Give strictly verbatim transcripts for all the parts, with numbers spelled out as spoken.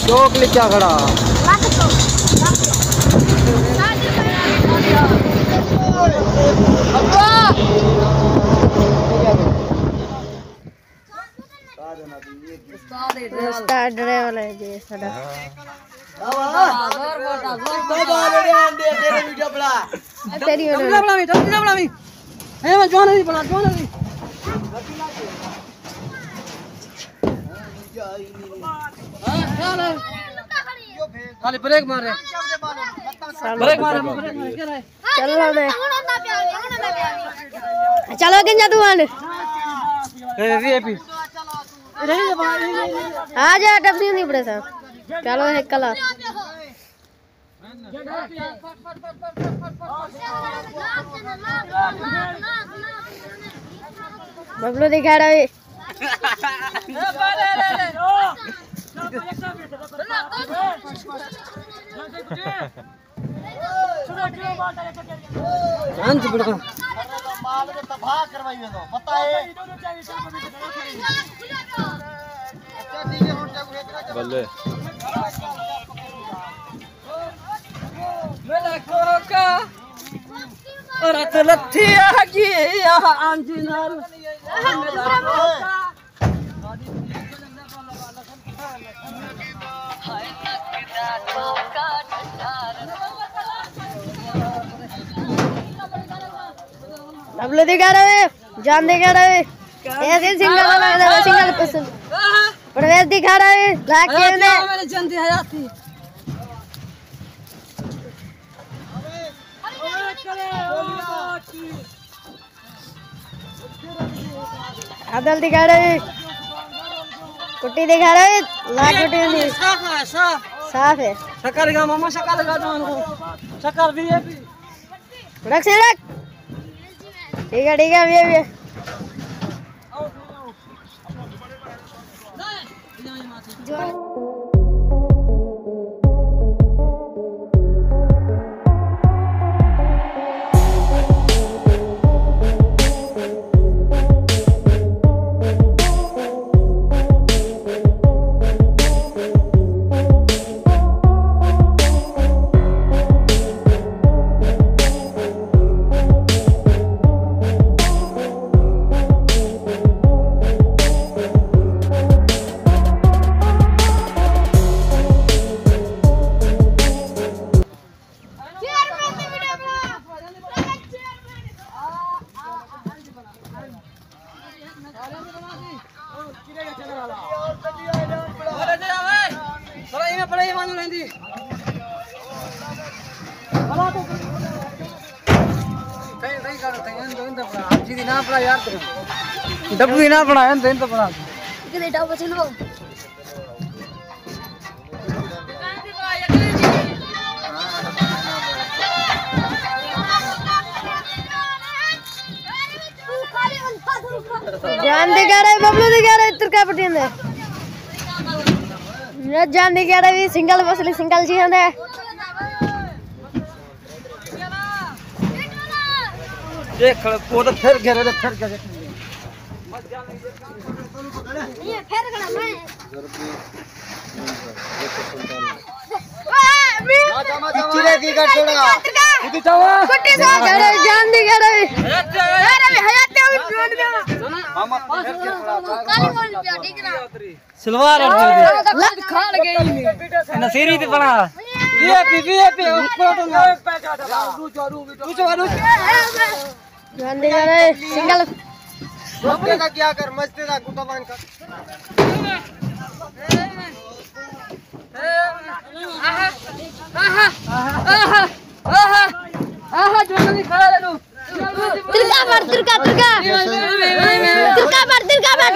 چوک لکھیا کھڑا۔ استاد ڈرائیور ہے جی ساڈا۔ تیری ہونا۔ خالی بریک مارے۔ بریک مارے، بریک مارے، کیا رہے؟ چلو میں۔ چلو گنجا تو آن۔ اے، وی آئی پی۔ آ جا، ڈبری نہیں پڑے سا۔ چلو، ایک کلا۔ ببلو دکھا رہا ہے۔ جان جی بڑا۔ مال تباہ کروائی ویندو، پتہ ہے۔ بلے۔ میرا کوکا رت لتھی آ گئی آ آنجی نال۔ ببلو دی گھر آوے، جان دی گھر آوے۔ ایسے سنگل والا، سنگل پسند۔ پرویز دی گھر آوے، لاکھ کے نے۔ میرے جان دی حیاتی۔ عادل دی گھر ہے۔ کٹی دی گھر ہے۔ لا کٹی ہوندی۔ صاف ہے، صاف۔ صاف ہے۔ شکر کا ماما، شکر کا جان کو۔ شکر وی آئی پی۔ رکھ سے رکھ۔ ٹھیک ہے، ٹھیک ہے، وی آئی پی۔ ڈبو ہی نہ بنایا، تو بنا۔ جان دے کہہ رہے، ببلو دے کہہ رہے، ترکا پٹی دے۔ جان دے کہہ رہے، سنگل مسئلے، سنگل جی ہوں۔ دیکھ، وہ تو پھر گھرے، تو پھر گھرے۔ یہ پھر کھڑا میں۔ چلے دی گھر چھوڑا۔ کٹی سا گھر جان دی گھر۔ یار، ابھی حیات تے بھی ڈھونڈ گیا۔ کالی بول پیا، ٹھیک نا؟ سلوار اور لت کھاڑ گئی۔ نصیری تے بنا۔ وی آئی پی، وی آئی پی، اوپر تو نہ۔ جان دی گھر ہے، سنگل۔ روکے دا کیا کر، مجدے دا گٹا بان کر۔ آہا، آہا، آہا، آہا، آہا، جو نہیں کھڑا رہو۔ ترکا بڑ، ترکا، ترکا۔ ترکا بڑ، ترکا بڑ۔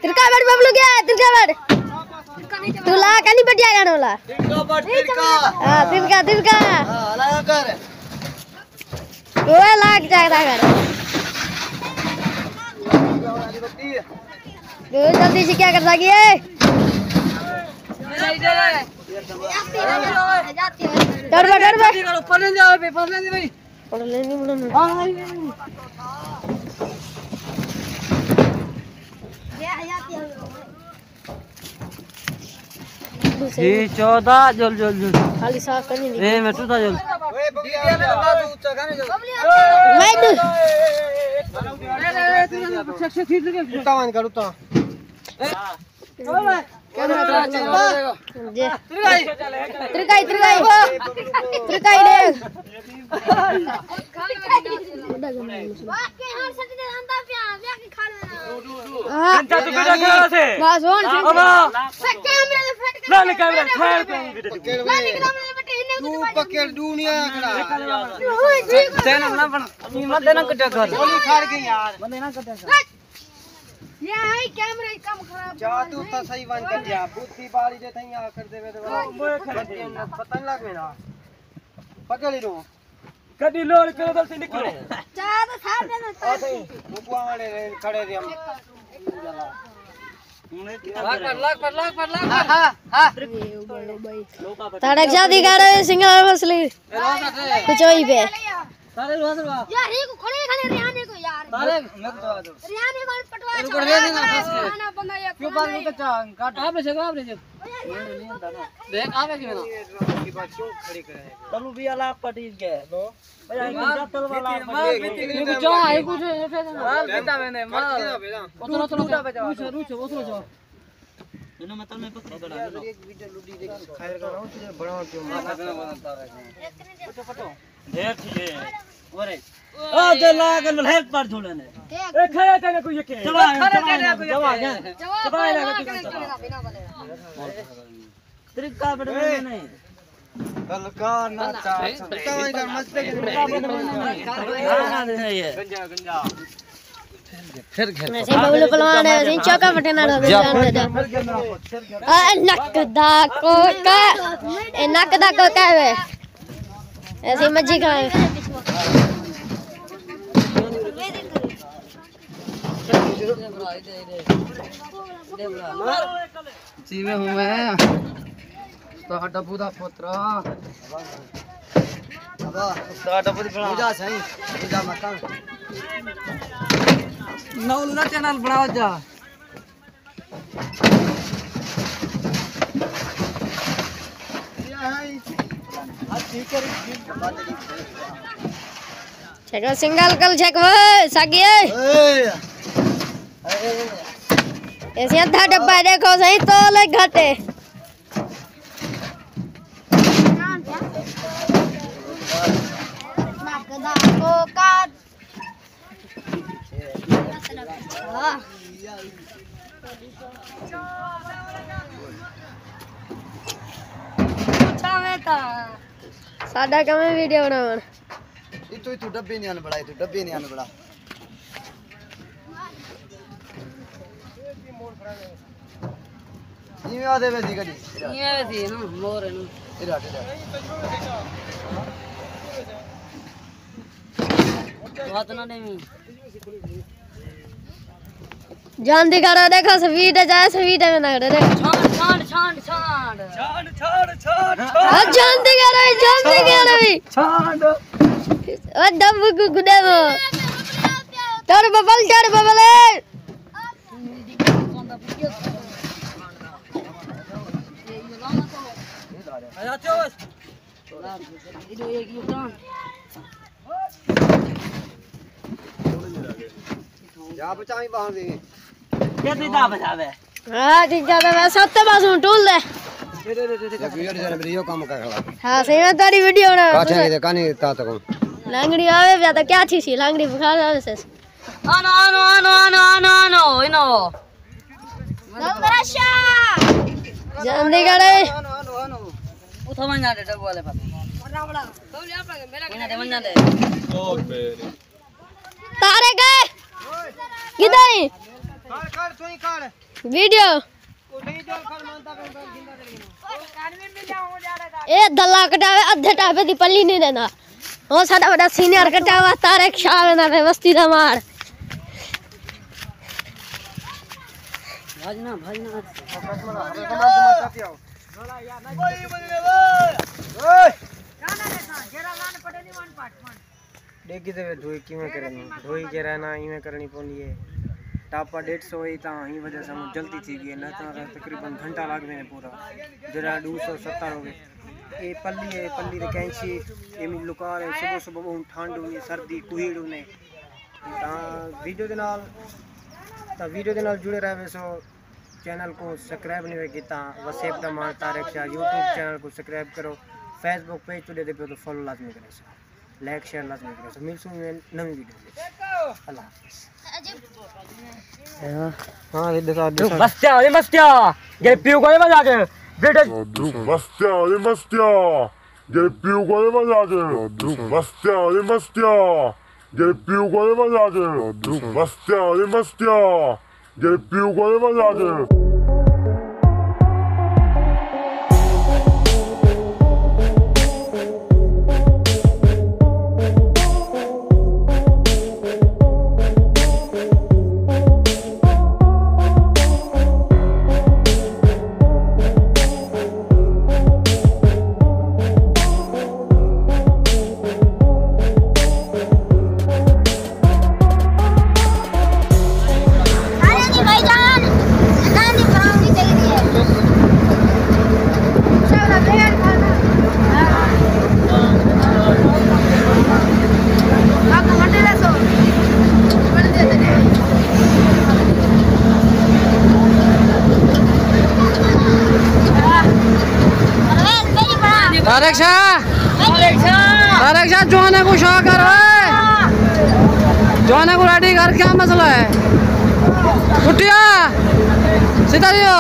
ترکا بڑ ببلو گیا، ترکا بڑ۔ تو لا کنی بٹیا گانا لا۔ ترکا بڑ، ترکا۔ ہاں، ترکا، ترکا۔ ہاں، لایا کر۔ اوے لاگ جائے دا گھر۔ تو جلدی سے کیا کرتا گیا ہے؟ ڈر بے، ڈر بے۔ اوپر نہیں جاؤ، پیپر نہیں بھائی۔ پڑھ لے نہیں بڑا۔ ہاں، ہاں، ہاں۔ جی، چودہ، جل، جل، جل۔ خالی صاف کرنی دی۔ اے، میں ٹوٹا جل۔ میں ٹوٹا وان کر اتاں۔ جی۔ ترکائی، ترکائی۔ ترکائی ݙے۔ ہاں۔ بس ہݨ نہ، نہ، کیمرہ ٹھہر پئے۔ توں پکڑ ݙو نہیں آیا کھڑا۔ تین نہ بن، مت نہ کٹیا کر۔ گولی کھڑ گئی یار۔ بندے نہ کٹیا کر۔ یہ ہے کیمرے کم خراب۔ چا تو تا صحیح ون کٹیا۔ بوتی بالی دے تھئی آ کر دے میرے۔ پتہ نہیں لگ میرا۔ پکڑ ہی رو۔ کݙی لوڑ کرو تو نکلو۔ چار سال دے آ سہی، مکوا والے کھڑے دے ہم۔ لاکھ پر، لاکھ پر، لاکھ پر، لاکھ پر۔ ہاں، ہاں۔ تاڑک شادی کر رہے سنگل مسلی۔ کچھ ہوئی پہ۔ سارے روز روا۔ یار، یہ کو کھڑے کھڑے ریانے کو یار۔ سارے میں تو آ جاؤ۔ ریانے وال پٹوا۔ رکو، ریانے نا پھنس گئے۔ بندہ یہ کیوں بات نہیں کرتا؟ کاٹ۔ آپ نے جگہ، آپ نے جگہ۔ دیکھ، آوے کیوں نہ؟ تلو بھی اللہ پٹیج گئے۔ بھائی، آئی کوں تلو والا۔ مال پیتی نہیں۔ چا، آئی کوں اٹھے، اٹھے۔ مال پیتا میں نے، مال۔ اترو، اترو، اترو۔ روچو، روچو، اترو۔ انہوں میں تل میں پکڑ کر آ۔ ایک ویڈیو لڈی دیکھ، خیر کرو، تجھے بڑا کیوں مار۔ پٹو، پٹو۔ دیکھ یہ۔ اورے۔ او دے لا کے لہر پر جھولے نے۔ اے کھڑے تے کوئی یقین۔ چلا، کھڑے تے کوئی یقین۔ چلا، چلا، چلا۔ طریقہ بڑے نہیں۔ بلکار نہ چار۔ کمائی کر مسجد کے۔ گنجا، گنجا۔ پھر گھر۔ میں سے ببلو پلوان ہے، سے چوکا پٹے نال ہو گیا۔ اے نک دا کوکا، اے نک دا کوکا ہے۔ ایسی مجھی کھائے۔ جی میں ہوں میں۔ استاد ابو دا پترا۔ استاد ابو دی بنا۔ پوجا سائیں، پوجا مکان۔ نو دا چینل بناؤ جا۔ چھکو سنگل کل چھکو، ساگی اے۔ ایسے ادھا ڈبہ ݙیکھو سہی، تولے گھٹے۔ ساݙا کم ہے ویڈیو بݨاوݨ۔ اتو، اتو ڈبے نہیں آن بڑا، اتو ڈبے نہیں آن بڑا۔ ایویں آدھے ویسی گڈی۔ ایویں ویسی نا، مور ہے نا۔ ادھر، ادھر۔ بات نہ نہیں۔ جان دی گھر ݙیکھو، سویٹ جائے، سویٹ میں نہ ݙے۔ چھانڈ، چھانڈ، چھانڈ، چھانڈ۔ چھانڈ، چھانڈ، چھانڈ، چھانڈ۔ او جان دی گھر، جان دی گھر۔ چھانڈ۔ او دم کو گڈے وہ۔ چڑھ ببل، چڑھ ببل۔ جا بچاویں باہر دے۔ کتنی دا بچاوے؟ ہاں، ٹھیک ہے، میں سب تے بس ہوں ٹول دے۔ ویڈیو جانے میری یو کام کر کھڑا۔ ہاں، صحیح میں تیری ویڈیو بنا۔ کاٹھے دے کانی تا تک۔ لانگڑی آوے پیا تو کیا تھی سی؟ لانگڑی بخار آوے سے۔ آنو، آنو، آنو، آنو، آنو، آنو، اینو۔ جلدی کرے۔ اتھاں ونڄ ݙے ڈبو والے پاسے۔ انہاں دے ونڄ ݙے۔ طارق۔ کدھر ہے؟ کھڑ، کھڑ، توں ہی کھڑ۔ ویڈیو۔ اے دلہ کٹاوے، ادھے ٹاپے دی پلی نہیں ݙیندا۔ او ساݙا وݙا سینئر کٹاوا طارق شاہ ویندا پئے وستی دا مار۔ بھاجنا، بھاجنا۔ ݙیکھی تے ڈھوئی کیویں کرنی، ڈھوئی جیڑھا نا ایویں کرنی پوندی ہے۔ ٹاپا ݙیڈھ سو ہے، تاں ایں وجہ سانوں جلدی تھی ڳئی ہے، نہ تاں تقریباً گھنٹہ لڳ ویندے پورا۔ جیڑھا ݙو سو ستر ہووے۔ اے پلی ہے، پلی تے کینچی، اے میری لوکار ہے۔ صبح صبح ٻہوں ٹھنڈ ہوندی ہے، سردی کوہیڑ ہوندے۔ تاں ویڈیو دے نال، تاں ویڈیو دے نال جڑے رہوے سو۔ چینل کوں سبسکرائب نہیں ہوئے کیتا، وسیب دا ماں طارق شاہ یوٹیوب چینل کوں سبسکرائب کرو، فیس بک پیج تے ݙیہدے پیو تاں فالو لازمی کرے سو، لائک شیئر لازمی کرے سو۔ ملسوں میں نویں ویڈیو وچ۔ اللہ حافظ۔ ہاں، ہاں، ݙسا، ݙسا۔ مستیا، اے مستیا، جے پیو کو وجا کے، بیٹے۔ مستیا، اے مستیا، جے پیو کو وجا کے، مستیا، اے مستیا۔ جے پیو کو وجا کے، مستیا، اے مستیا۔ جے پیو کو وجا کے۔ طارق شاہ، طارق شاہ، جوانے کو شاہ کر، اوئے۔ جوانے کو ریڈی کر، کیا مسئلہ ہے؟ کٹیا، سیدھا دیو۔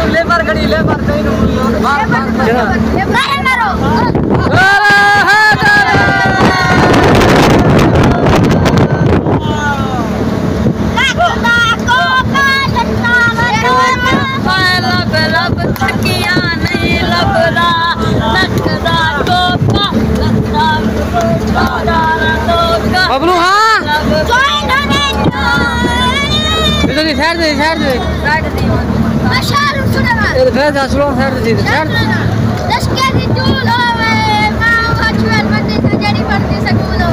لیبر کھڑی، لیبر، کہیں نوں مار، مار، مار۔ ببلو، ہاں؟ ادھر ہی، سائیڈ دے، سائیڈ دے۔ اے تے پھر دس لو، سائیڈ تے، سائیڈ تے۔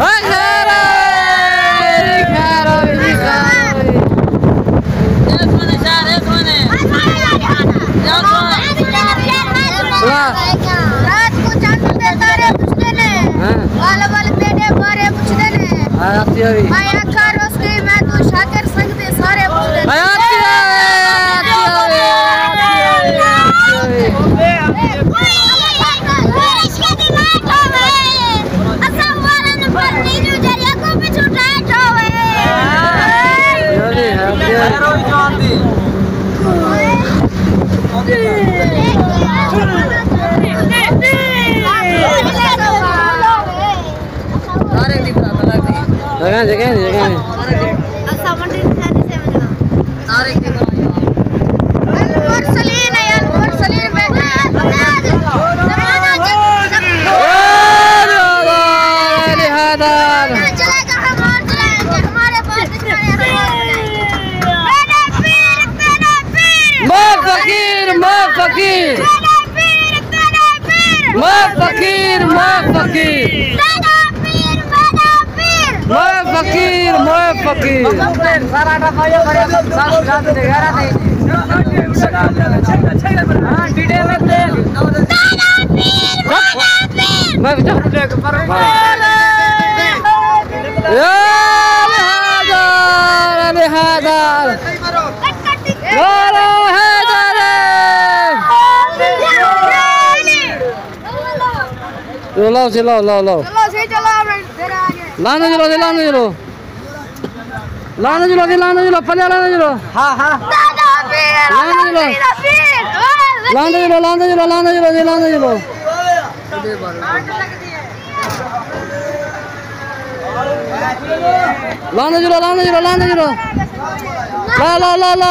اوئے خیر ہوئی، خیر ہوئی، خیر ہوئی۔ واہ۔ رات کو چاندر دے تارے پچھدے نے۔ ہاں۔ ول ول میݙے بارے پچھدے نے۔ ہاں، آتی ہوئی۔ میں آکھاں روس گئی میں، توں شاکر سنگ دے سارے پچھدے نے۔ ہاں، آتی ہوئی، آتی ہوئی، آتی ہوئی، آتی ہوئی۔ جگہ، جگہ، جگہ۔ المرسلین، یا المرسلین بیٹا۔ چلے گا، ہم اور چلائیں گے، ہمارے پاس اتنا ہے، ہم اور چلائیں گے۔ میرے پیر، میرے پیر۔ میں فقیر، میں فقیر۔ میرے پیر، میرے پیر۔ میں فقیر، میں فقیر۔ میرے پیر، میرے پیر۔ میں فقیر، میں فقیر۔ میں وچ۔ یا علی حیدر، علی حیدر۔ یا علی حیدر۔ لو، لو، لو، لو۔ چلو، صحیح، چلو، ہم ادھر آ گئے۔ لاندے چلو، لاندے چلو۔ لاندے چلو، لاندے چلو، پلے لاندے چلو۔ ہاں، ہاں۔ لاندے چلو۔ لاندے چلو، لاندے چلو، لاندے چلو، لاندے چلو۔ لاندے چلو، لاندے چلو، لاندے چلو۔ لا، لا، لا۔